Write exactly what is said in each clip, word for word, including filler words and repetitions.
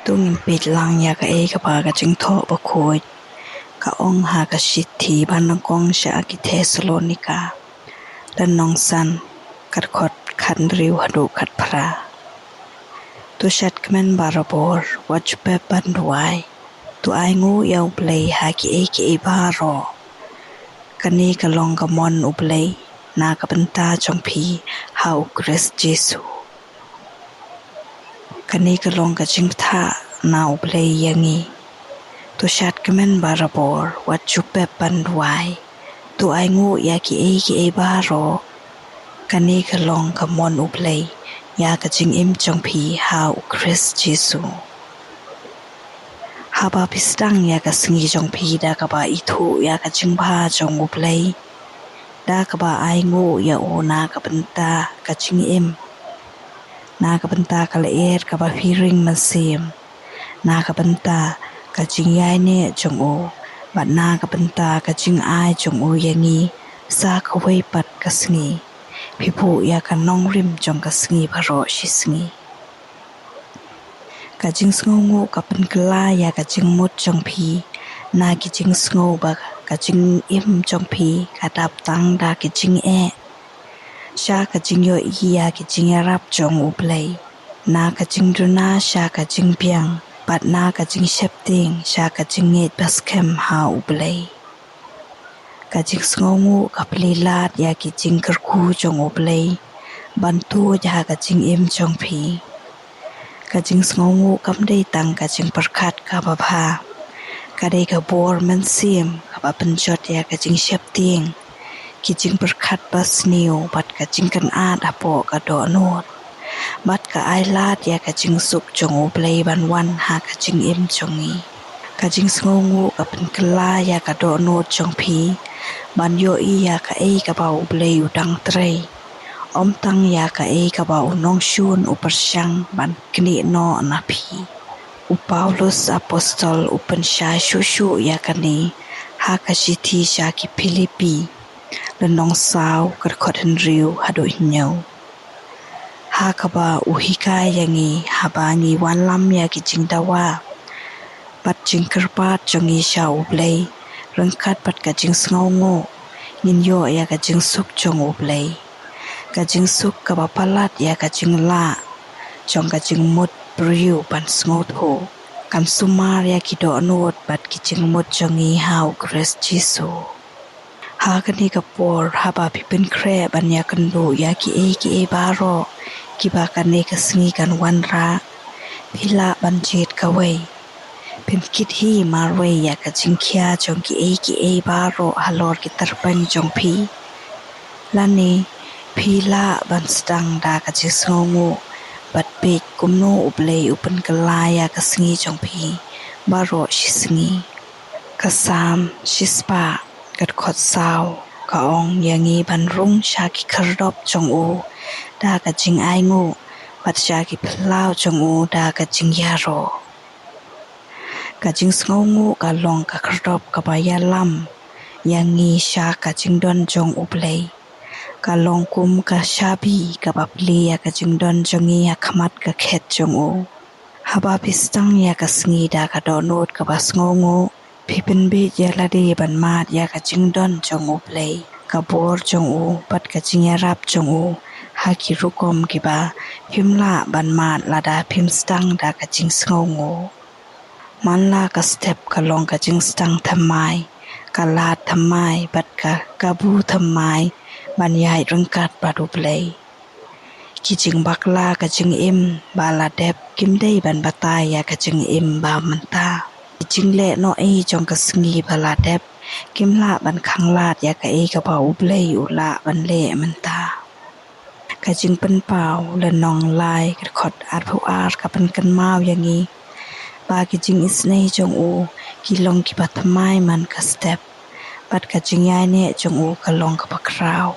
To ngin peit lang ïa kaei kaba ka Jingthoh Bakhuid ka ong ha ka shithi banyngkong sha ki Thessalonika, lynnong san, ka dkhot khathynriew haduh khatphra. To shad kmen barabor, wat ju pep ban duwai. To ainguh ïa U Blei ha kiei kiei baroh. Kane ka long ka mon U Blei na ka bynta jong phi ha U Khrist Jisu. Kane ka long ka jingbthah na U Blei ïa ngi. To shad kmen barabor, wat ju pep ban duwai. To ainguh ïa kiei kiei baroh. Kane ka long ka mon U Blei ïa ka jingim jong phi ha U Khrist Jisu. Haba phi sdang ïa ka sngi jong phi da kaba ithuh ïa ka jingbha jong U Blei, da kaba ainguh ïa U na ka bynta ka jingim, na ka bynta ka lyer kaba phi ring mynsiem, na ka bynta ka jingïaineh jong U, bad na ka bynta ka jingai jong U ïa ngi sa kawei pat ka sngi, phi buh ïa ka nongrim jong ka sngi baroh shi sngi. Ka jingsngewnguh ka pynkylla ïa ka jingmut jong phi na ki jingsngew ba ka jingim jong phi ka dap tang da ki jingeh sha ka jingïohi ïa ki jingïarap jong U Blei, na ka jingduna sha ka jingbiang, bad na ka jingsheptieng sha ka jingngeit baskhem ha U Blei. Ka jingsngewnguh ka plie lad ïa ki jingkyrkhu jong U Blei ban tuid ha ka jingim jong phi. Ka jingsngewnguh kam dei tang ka jingpyrkhat kaba bha. Ka dei ka bor mynsiem kaba pynjot ïa ka jingsheptieng, ki jingpyrkhat basniew bad ka jingkynad hapoh ka dohnud, bad ka ai lad ïa ka jingsuk jong U Blei ban wan ha ka jingim jong ngi. Ka jingsngewnguh ka pynkylla ïa ka dohnud jong phi ban ïohi ïa kaei kaba U Blei u dang trei, ym tang ïa kaei kaba u nongshun u pyrshang ban knieh noh na phi. U Paulus Apostol u pynshai shuh shuh ïa kane ha ka shithi sha ki Philippi, lynnong saw, ka dkhot hynriew haduh hynñiew, ha kaba u hikai ïa ngi haba ngi wanlam ïa ki jingdawa bad jingkyrpad jong ngi sha U Blei ryngkat bad ka jingsngewnguh, ngin ïoh ïa ka jingsuk jong U Blei. Ka jingsuk kaba palat ïa ka jinglah jong ka jingmut briew ban sngewthuh kan sumar ïa ki dohnud bad ki jingmut jong ngi ha U Khrist Jisu. Ha kane ka por, haba phi pynkhreh ban ïakynduh ïa kiei kiei baroh kiba kane ka sngi kan wanrah, phi lah ban jied kawei. Phin kit hi marwei ïa ka jingkhia jong kiei kiei baroh halor ki tyrpeng jong phi. Lane phi lah ban sdang da ka jingsngewnguh bad peit kumno U Blei u pynkylla ïa ka sngi jong phi baroh shi sngi. Ka Salm shispah, ka dkhot saw, ka ong ïa ngi ban rung sha ki khyrdop jong U da ka jingainguh, bad sha ki phyllaw jong U da ka jingïaroh. Ka jingsngewnguh ka long ka khyrdop kaba ïalam ïa ngi sha ka jingdon jong U Blei. Ka long kum ka shabi kaba plie ïa ka jingdon jong ngi ha khmat ka khet jong U. Haba phi sdang ïa ka sngi da ka dohnud kaba sngewnguh, phi pynbeit ïa lade ban mad ïa ka jingdon jong U Blei, ka bor jong U bad ka jingïarap jong U ha ki rukom kiba phim lah ban mad lada phim sdang da ka jingsngewnguh. Man la ka step ka long ka jingsdang thymmai, ka lad thymmai bad ka kabu thymmai ban ïaid ryngkat bad U Blei. Ki jingbakla ka jingim ba la dep kim dei ban batai ïa ka jingim ba mynta. Ki jingleh noh ei jong ka sngi ba la dep kim lah ban khanglad ïa kaei kaba U Blei u lah ban leh mynta. Ka Jingpynpaw lynnong lai, ka dkhot arphew ar, ka pynkynmaw ïa ngi ba ki jingisynei jong U ki long kiba thymmai man ka step, bad ka jingïaineh jong U ka long kaba khraw.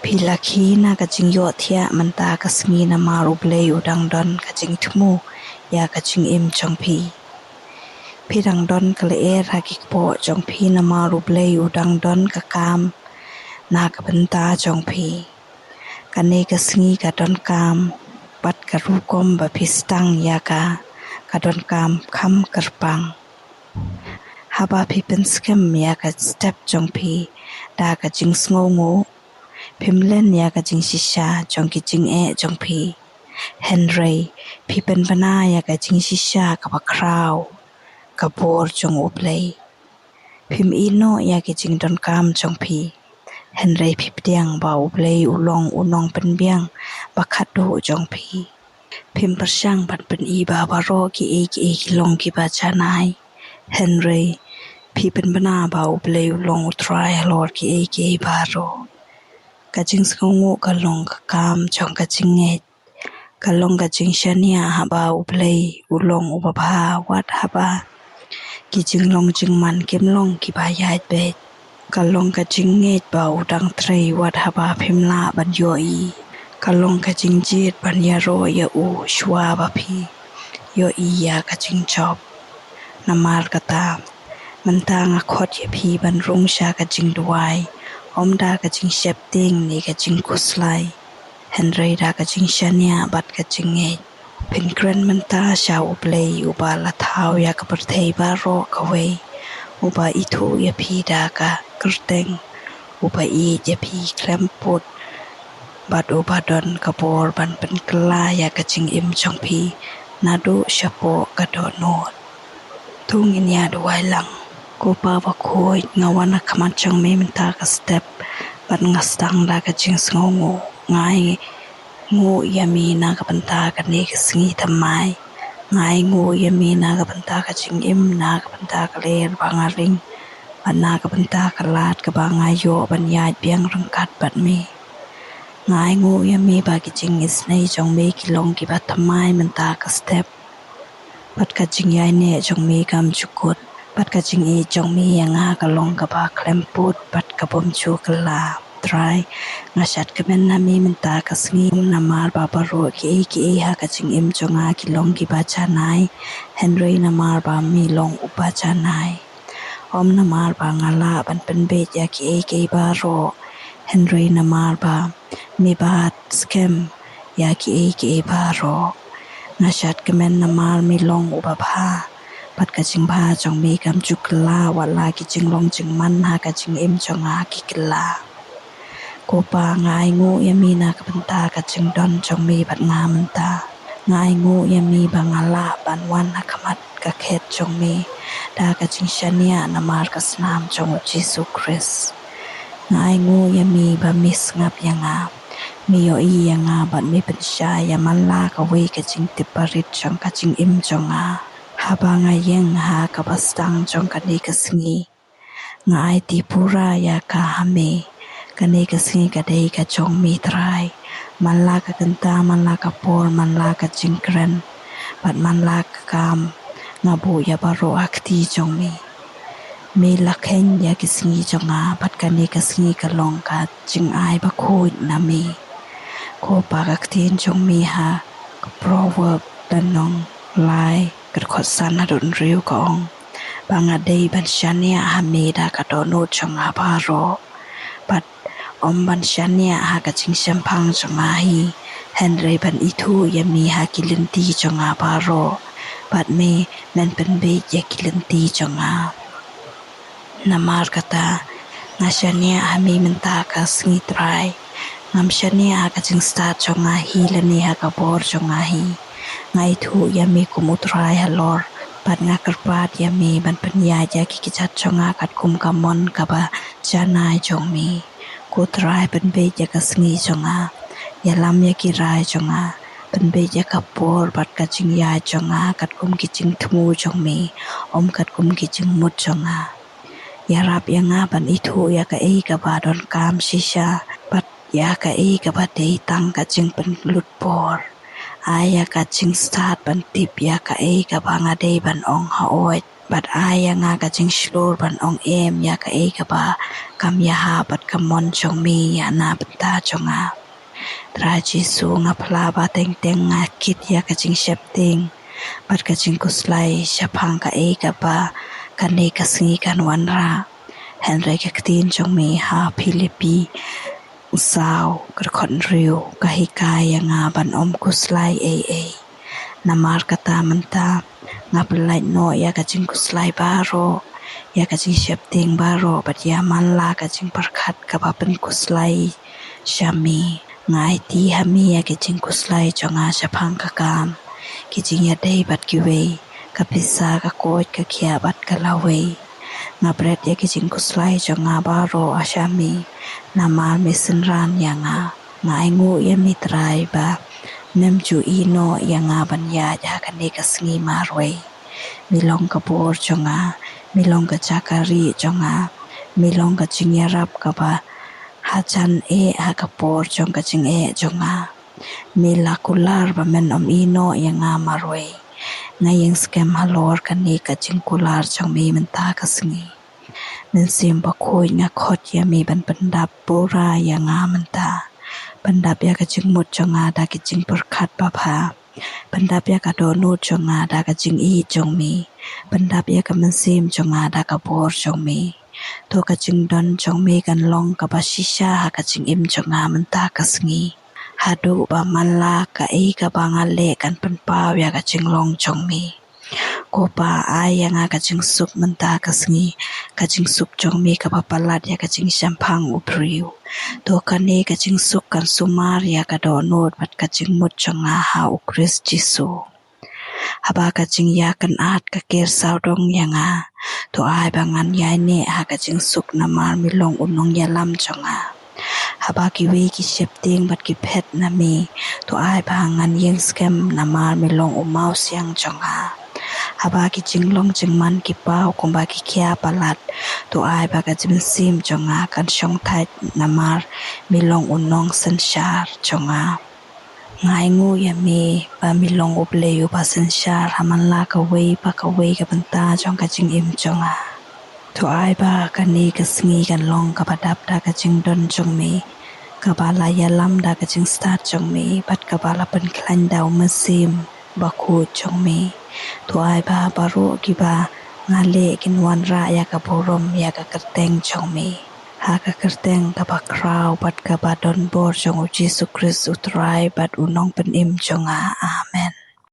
Phi la khie na ka jingïohthiah mynta ka sngi namar U Blei u dang don ka jingthmu ïa ka jingim jong phi. Phi dang don ka lyer ha ki kpoh jong phi namar U Blei u dang don ka kam na ka bynta jong phi. Kane ka sngi ka donkam bad ka rukom ba phi sdang ïa ka, ka donkam kham kyrpang. Haba phi pynskhem ïa ka step jong phi da ka jingsngewnguh, phim len ïa ka jingshisha jong ki jingeh jong phi. Hynrei phi pynbna ïa ka jingshisha kaba khraw, ka bor jong U Blei. Phim ïehnoh ïa ki jingdonkam jong phi. Hynrei phi pdiang ba U Blei u long u nongpynbiang ba khatduh jong phi. Phim pyrshang ban pyni ba baroh kiei kiei ki long kiba janai. Hynrei phi pynbna ba U Blei u long U Trai halor kiei kiei baroh. Ka jingsngewnguh ka long ka kam jong ka jingngeit. Ka long ka jingshaniah haba U Blei u long uba bha, wat haba ki jinglong jingman kim long kiba ïaid beit. Ka long ka jingngeit ba u dang trei wat haba phim lah ban ïohi. Ka long ka jingjied ban ïaroh ïa u shuwa ba phi ïohi ïa ka jingjop. Namar kata, mynta nga khot ïa phi ban rung sha ka jingduwai, ym da ka jingsheptieng ne ka jingkhuslai, hynrei da ka jingshaniah bad ka jingngeit. Phin kren mynta sha U Blei uba la thaw ïa ka pyrthei baroh kawei, uba ithuh ïa phi da ka kyrteng, uba ïeit ïa phi khlem pud, bad uba don ka bor ban pynkylla ïa ka jingim jong phi naduh shapoh ka dohnud. To ngin ïa duwai lang. Ko Pa bakhuid, nga wan ha khmat jong me mynta ka step, bad nga sdang da ka jingsngewnguh. Nga ainguh ïa me na ka bynta kane ka sngi thymmai. Nga ainguh ïa me na ka bynta ka jingim, na ka bynta ka lyer ba nga ring, bad na ka bynta ka lad kaba nga ïoh ban ïaid biang ryngkat bad me. Nga ainguh ïa me ba ki jingisynei jong me ki long kiba thymmai mynta ka step. Bad ka jingïaineh jong me kam ju kut. Bad ka jingïeit jong me ïa nga ka long kaba khlem pud bad ka bym ju kylla. Trai, nga shad kmen na me mynta ka sngi, ym namar ba baroh kiei kiei ha ka jingim jong nga ki long kiba janai, hynrei namar ba me long uba janai. Ym namar ba nga lah ban pynbeit ïa kiei kiei baroh, hynrei namar ba me bat skhem ïa kiei kiei baroh. Nga shad kmen namar me long uba bha, bad ka jingbha jong me kam ju kylla, wat la ki jinglong jingman ha ka jingim jong nga ki kylla. Ko Pa, nga ainguh ïa me na ka bynta ka jingdon jong me bad nga mynta. Nga ainguh ïa me ba nga lah ban wan ha khmat ka khet jong me da ka jingshaniah namar ka snam jong U Jisu Khrist. Nga ainguh ïa me ba me sngap ïa nga. Me ïohi ïa nga bad me pynshai ïa man la kawei ka jingtip barit jong ka jingim jong nga. Haba nga ïeng ha kaba sdang jong kane ka sngi, nga aiti pura ïa ka ha me. Kane ka sngi ka dei ka jong me Trai. Man la ka kynta, man la ka por, man la ka jingkren, bad man la ka kam, nga buh ïa baroh ha kti jong me. Me la kheiñ ïa ki sngi jong nga, bad kane ka sngi ka long ka jingai bakhuid na me. Ko Pa, ka ktien jong me ha ka Proverb lynnong lai, ka dkhot san haduh hynriew ka ong ba nga dei ban shaniah ha me da ka dohnud jong nga baroh. Bad ym ban shaniah ha ka jingshemphang jong nga hi, hynrei ban ithuh ïa me ha ki lynti jong nga baroh. Bad me men pynbeit ïa ki lynti jong nga. Namar kata, nga shaniah ha me mynta ka sngi Trai. Ngam shaniah ha ka jingstad jong nga hi lane ha ka bor jong nga hi. Nga ithuh ïa me kum U Trai halor, bad nga kyrpad ïa me ban pynïaid ïa ki kjat jong nga katkum ka mon kaba janai jong me. Ko Trai, pynbeit ïa ka sngi jong nga. Ïalam ïa ki rai jong nga. Pynbeit ïa ka por bad ka jingïaid jong nga katkum ki jingthmu jong me, ym katkum ki jingmut jong nga. Ïarap ïa nga ban ithuh ïa kaei kaba donkam shisha, bad ïa kaei kaba dei tang ka jingpynlut por. Ai ïa ka jingstad ban tip ïa kaei kaba nga dei ban ong hooid, bad ai ïa nga ka jingshlur ban ong em ïa kaei kaba kam ïahap bad ka mon jong me ïa na bynta jong nga. Trai Jisu, nga phla ba teng teng nga kit ïa ka jingsheptieng bad ka jingkhuslai shaphang kaei kaba kane ka sngi kan wanrah. Hynrei ka ktien jong me ha Philippi saw, ka dkhot hynriew, ka hikai ïa nga ban ym khuslai ei ei. Namar kata mynta, Nga pyllait noh ïa ka jingkhuslai baroh, ïa ka jingsheptieng baroh bad ïa man la ka jingpyrkhat kaba pynkhuslai sha me. Nga aiti ha me ïa ki jingkhuslai jong nga shaphang ka kam, ki jingïadei bad kiwei, ka pisa, ka koit, ka khiah bad ka lawei. Nga bret ïa ki jingkhuslai jong nga baroh sha me, namar me synran ïa nga. Nga ainguh ïa me Trai ba mem ju ïeh noh ïa nga ban ïaid ha kane ka sngi marwei. Me long ka bor jong nga, me long ka jaka rieh jong nga, me long ka jingïarap kaba hajan eh ha ka por jong ka jingeh jong nga. Me la kular ba men ym ïeh noh ïa nga marwei. Nga ïeng skhem halor kane ka jingkular jong me mynta ka sngi. Mynsiem Bakhuid, nga khot ïa me ban pyndap pura ïa nga mynta. Pyndap ïa ka jingmut jong nga da ka jingpyrkhat babha. Pyndap ïa ka dohnud jong nga da ka jingïeit jong me. Pyndap ïa ka mynsiem jong nga da ka bor jong me. To ka jingdon jong me kan long kaba shisha ha ka jingim jong nga mynta ka sngi. Haduh ba man la kaei kaba nga leh kan pynpaw ïa ka jinglong jong me. Ko Pa, ai ïa nga ka jingsuk mynta ka sngi, ka jingsuk jong me kaba palat ïa ka jingshemphang u briew. To kane ka jingsuk kan sumar ïa ka dohnud bad ka jingmut jong nga ha u Khrist Jisu. Haba ka jingïakynad ka ker sawdong ïa nga, to ai ba ngan ïaineh ha ka jingsuk namar me long u nongïalam jong nga. Haba kiwei ki sheptieng bad ki phet na me, to ai ba ngan ïeng skhem namar me long u mawsiang jong nga. Haba ki jinglong jingman ki paw kumba ki khia palat, to ai ba ka jingmynsiem jong nga kan shongthait namar me long u nongsynshar jong nga. Nga ainguh ïa me ba me long u Blei uba synshar ha man la kawei pa kawei ka bynta jong ka jingim jong nga. To ai ba kane ka sngi kan long kaba dap da ka jingdon jong me, kaba la ïalam da ka jingstad jong me bad kaba la pynkhlaiñ da u Mynsiem Bakhuid jong me. To ai ba baroh kiba nga leh kin wanrah ïa ka burom ïa ka kyrteng jong me. Ha ka kyrteng kaba khraw bad kaba donbor jong u Jisu Khrist u Trai bad u Nongpynim jong nga. Amen.